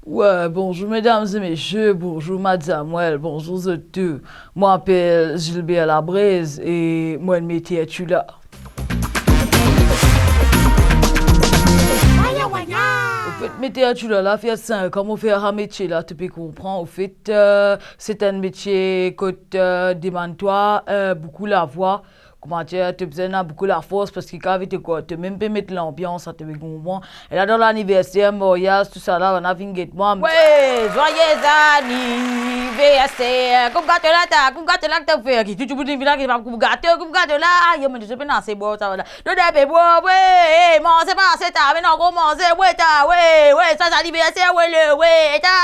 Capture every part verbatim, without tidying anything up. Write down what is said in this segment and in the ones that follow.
Wey, bonzour medam e mesie, bonzour madmwazel, bonzour zot tou. Mo apel Gilbert Labreze e mo enn meter tchoula. Anfet, meter tchoula la fer sink an mo fer sa metie la, to pe konpran. Anfet, eh, se enn metie kot, eh, demann twa, eh, boukou lavwa. Kouma dir, to bizin ena boukou lafors, parski kan to kor, to mem pe met lanbians, sa to pe konpran. E la dan laniverser, maryaz, tousala, bann vinn get mwa. Wey, zwaye zaniverser! Koup gato la ta, koup gato la ki to fer ki? Tou dimoun vinn la ki pa koup gato, koup gato la. Ayo, mo deza pena ase bwar sa la. Donn enpe bwar, wey, manze pa ase ta, me nou ankor manze, wey ta, wey, wey, sa zaniverser, wey le, wey ta.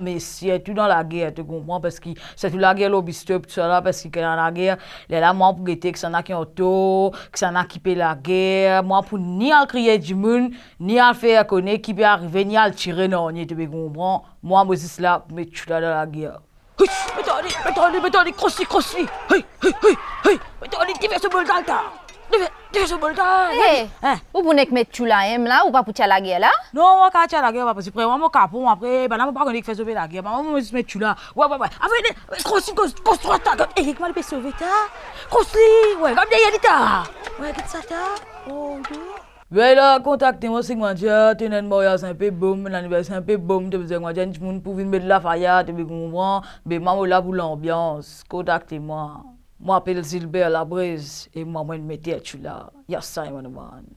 Me sirtou dan lager, to konpran, parski sirtou lager lor bistro, tousala, parski kan ena lager, lerla mwa pou gete kisannla ki antor, kisannla ki pe lager, mwa pou ni al kriye dimoun, ni al fer kone ki pe arive, ni al tire nanye, to pe konpran. Mwa, mo zis la pou met tchoula dan lager. Hei, met ale, met ale, met ale, kros li, kros li. Hei, hei, hei, hei, met ale, diver so bol dal ta. Diver, diver so bol dal. Hey, hein? Ou pou nek met tchoula mem la, ou pa pou tir lager la? Non, mo pa kapav tir lager, pa posib. Apre, mwa, mo kapon, apre, bann la, mo pa kone ki fer so pe lager. Mwa, mo zis met tchoula. Wey, wey, wey. Apre, kros li, kros, kros drwat ta, gard. Ey, kouma li pe sove ta. Kros li, wey, gard deryer li ta. Wey, get sa ta. Oh, Dieu. Wey la, kontakte mwa, si kouma dir, to ena enn maryaz inpe bom, enn laniverser inpe bom, to bizin kouma dir enn dimoun pou vinn met lafaya, to pe konpran, be mwa mo la pou lanbians, kontakte mwa. Mo apel Gilbert Labreze e mwa, mo enn meter tchoula. Yes, I am the one.